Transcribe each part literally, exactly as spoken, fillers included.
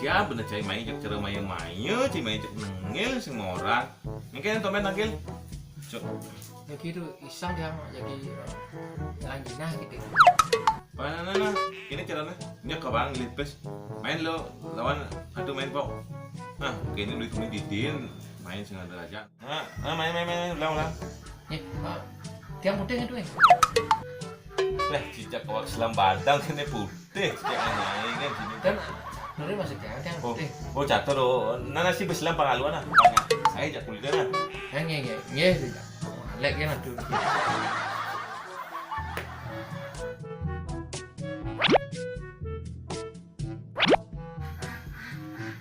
Ya bener cai main cek cara main-main, cai main cek nengil sing orang. Mungkin to main nengil. Cuk. Ya gitu, iseng dia mau jadi, eh, lanjinah gitu. Mana nah, nah. Ini caranya. Ini ke bang lipis. Main lo lawan atu main pok. Nah, kene duit kuning didin main sing ada aja. Nah, nah, main main main ulang ulang. Nih, Pak. Tiang putih itu, eh. Lah, cicak kawak selam badang kene putih, cicak naik kan sini. Kan nuri masih tiang tiang Oh, putih. Oh, jatuh do. Nana sih berselam pangaluan ah. Saya jak kulit nah. Ya nggih nggih nggih. Lek ya aduh.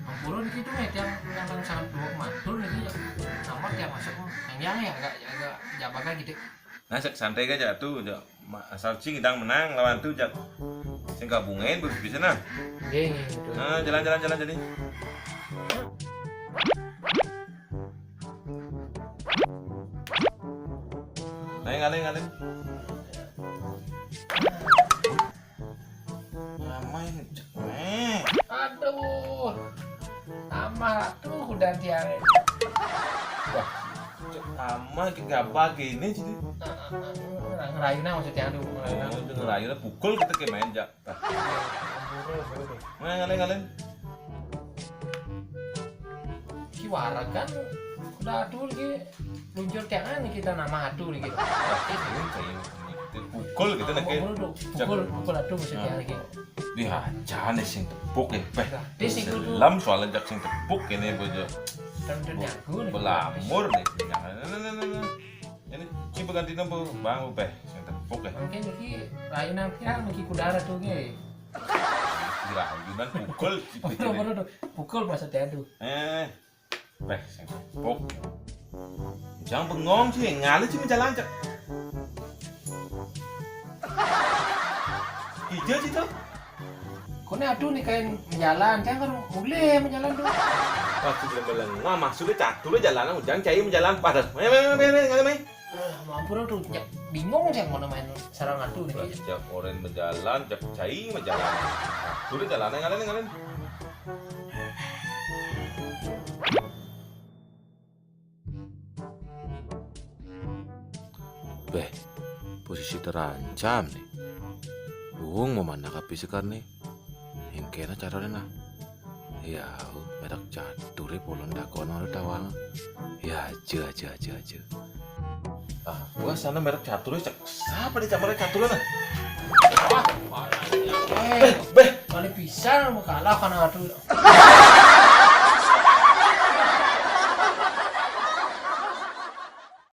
Ampura niki tuh ya tiang yang sangat dua matur niki ya. Nama tiang masuk yang yang ya agak agak jabakan gitu. Nah, sek santai aja tuh, Cok. Ma- Asal cing idang menang lawan tuh, Cok. Sing gabungin bisa bisa nah. Nggih, nggih, betul. Nah, jalan jalan jalan jadi. Nah, ngalih ngalih. Ramai ngecek nih. Aduh. Tambah tuh kuda tiang. Wah, cek ramai ke gabah gini jadi. Ngerayu nah maksudnya aduh ngerayu nah. Oh, itu ngerayu lah pukul kita kayak main jak. Nah, ngalih ngalih. Ki warag kan udah aduh lagi luncur tiangan kita nama aduh lagi. Wah, ini kayak pukul kita nah kayak. Pukul pukul aduh maksudnya lagi. Di aja nih sing tepuk ya, beh. Selam soalnya jak sing tepuk ini bojo. Belamur nih. Nah, nah, nah, nah, nah. Ini coba ganti nomor bang beh sing tepuk ya. Mungkin iki rayunan pirang iki kudara tuh ge. Rayunan pukul. Pukul pukul maksudnya tuh. Eh, beh sing tepuk. Jangan bengong sih, ngalih sih menjalan cek. Ijil sih tuh. Kone aduh nih kain menjalan, saya kan mulai menjalan tuh. Wah, sudah melengah, maksudnya catur jalan, ujang cai menjalan pada. Main, main, main, main, main, main. Mampura tuh, bingung saya mau main sarang aduh nih. Sejak oren menjalan, jak cai menjalan. Catur jalan, ngalih, ngalih. Beh, posisi terancam nih. Wong mau mana kapi sekar nih? Yang kena caranya nah. Ya, merek catur ya polon dakono ada tawang. Ya, aja, aja, aja, aja. Ah, gua sana merek catur ya cek. Siapa di kamar catur nah? Wah, eh, beh, kali pisan mau kalah karena aduh.